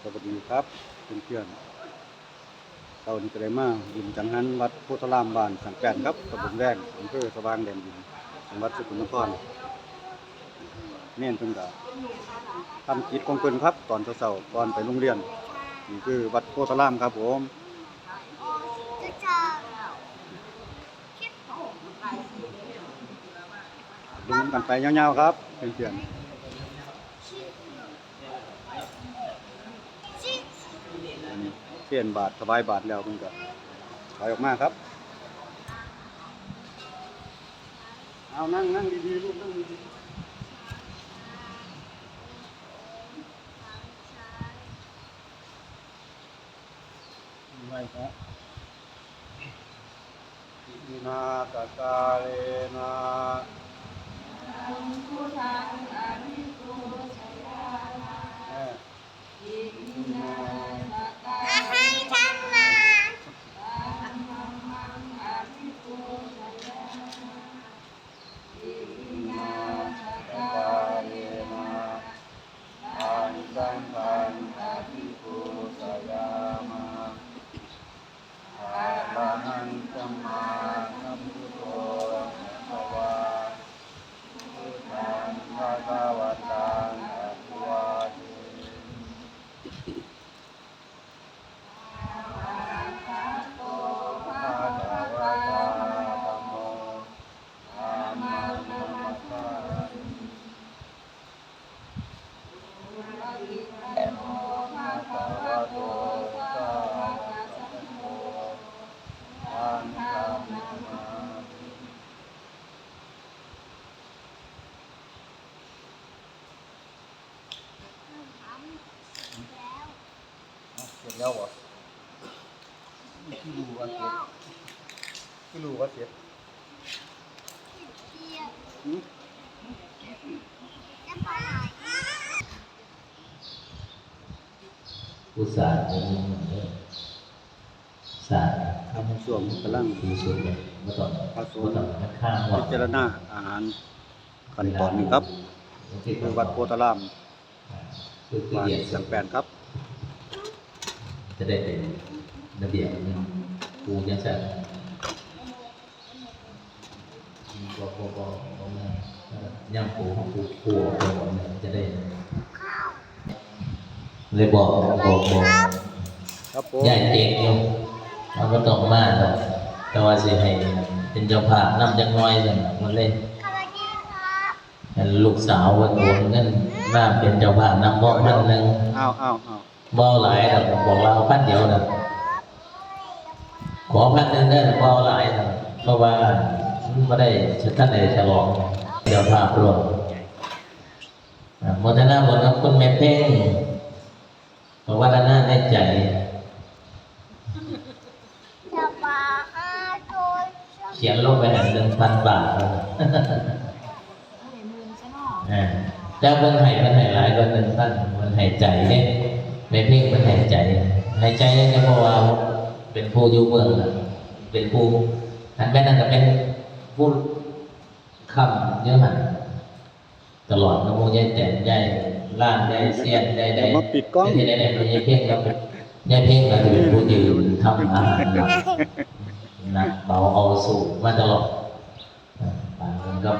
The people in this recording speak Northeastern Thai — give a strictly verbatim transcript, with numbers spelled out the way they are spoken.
สวัสดีครับเพื่อนๆ เช้านี้ก็ได้มาบุญจังหันวัดโพธารามบ้านสังแป้นครับ ตำบลแวง อำเภอสว่างแดนดิน จังหวัดสกลนคร เณรเพิ่นก็ทำกิจของเพิ่นครับ ตอนเช้าๆ ก่อนไปโรงเรียน นี่คือวัดโพธารามครับผม เบิ่งกันไปยาวๆครับเพื่อนๆ เสียนบาตรถวายบาตรแล้วเพิ่นก็ถอยออกมาครับ เอานั่งนั่งดีๆลูกนั่งดีๆ ไหว้พระ อิมินาสการะนะ เออ สการะนะ ธังสังฆังอภิปูชยามะ อะระหังสัมมาสัมพุทโธภะคะวา พุทธังภะคะวันตังอะภิวาเทมิ ภะคะวะตาธัมโม ธัมมังนะมัสสามิ สุปฏิปันโนภะคะวะโต สาวกสังโฆ สังฆังนะมามิ เสร็จแล้วเหรอ ไม่รู้ว่าเสร็จ ไม่รู้ว่าเสร็จ หืม อุตส่าห์จะมีเงินเด้อ อุตส่าห์ ครับ ช่วงกำลัง ดีสุดเลย บ่ต้อง ผสม บ่ต้องมาข้ามวัด พิจารณาอาหาร ขั้นตอนหนึ่งครับ คือวัดโพธาราม คือ คือ บ้าน เดียด สังแป้นครับ จะได้เป็นระเบียบหนึ่ง ปูจังซั่น บ่ บ่ บ่ บ่มา ย่ำปู ปู ปูออกไปหมดเลย จะได้ เลยบอก บอก บอก ครับผม ย้ายเต็กอยู่ เราบ่ต้องมาดอก แต่ว่าสิให้เป็นเจ้าภาพนำจักหน่อยซั่นน่ะ มันเลย สวัสดีครับ อันลูกสาวเพิ่นโอนเงินมาเป็นเจ้าภาพนำบ่พันหนึ่ง อ้าว อ้าว อ้าว บ่หลายดอก บอกลาวพันเดียวนะ ขอพันหนึ่งเด้อ บ่หลายดอก เพราะว่ามันบ่ได้ ทันได้ฉลอง เจ้าภาพร่วม อ่า โมทนาบุญกับคุณแม่เพ็ง ภาวนาในใจ จะมาหาโดย เขียนลงไปให้หนึ่งพันบาท อ่า แต่เพิ่นให้ เพิ่นให้หลายกว่าหนึ่งพัน เพิ่นให้ใจเด้ แม่เพ็งเพิ่นให้ใจ ให้ใจก็เพราะว่าเป็นผู้อยู่เบื้องหลัง เป็นผู้ อันแม่นั่นก็เป็นผู้ค้ำอยู่หั่น ตลอดนะ หมู่ยายแตน ยายล้าน ยายเสี้ยน ยายใด มาปิดกล้อง ยายใด ยายเพ็ง แล้ว ยายเพ็งก็สิเป็นผู้ยืนทำอาหารหนัก หนักเบาเอาสูงมาตลอด อ่า ปานนั้นก็